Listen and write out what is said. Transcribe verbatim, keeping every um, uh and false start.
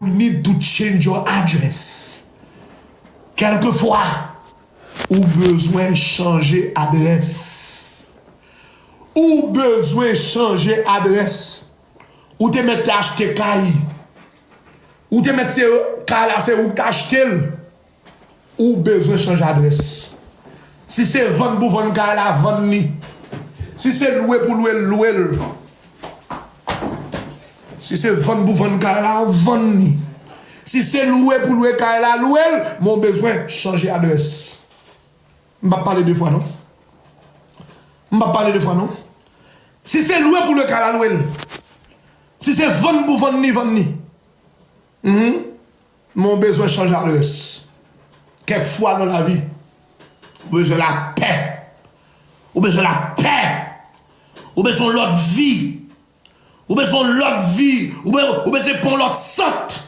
need to change your address. Kèlkefwa ou bezwen chanje adrès. Ou bezwen chanje adrès. Ou te mèt te achte kay. Ou te mèt se kay la se ou k te achte l. Ou bezwen chanje adrès. Si se vann pou vann kay la, vann li. Si se lwe pou lwe l, lwe l. Si se vann pou vann kay la, vann li. Si se lwe pou lwe kay la, lwe l. Men w bezwen chanje adrès. M p ap pale de fwa non. M p ap pale de fwa non. Si se lwe pou lwe kay la, lwe l. Si se vann pou vann li, vann li. Mhm. Men w bezwen chanje adrès. Kèk fwa nan lavi, ou bezwen lapè. Ou bezwen lapè. Ou bezwen yon lòt vi. Ou bezwen yon lòt vi. Ou be-, ou bezwen pran yon lòt sant.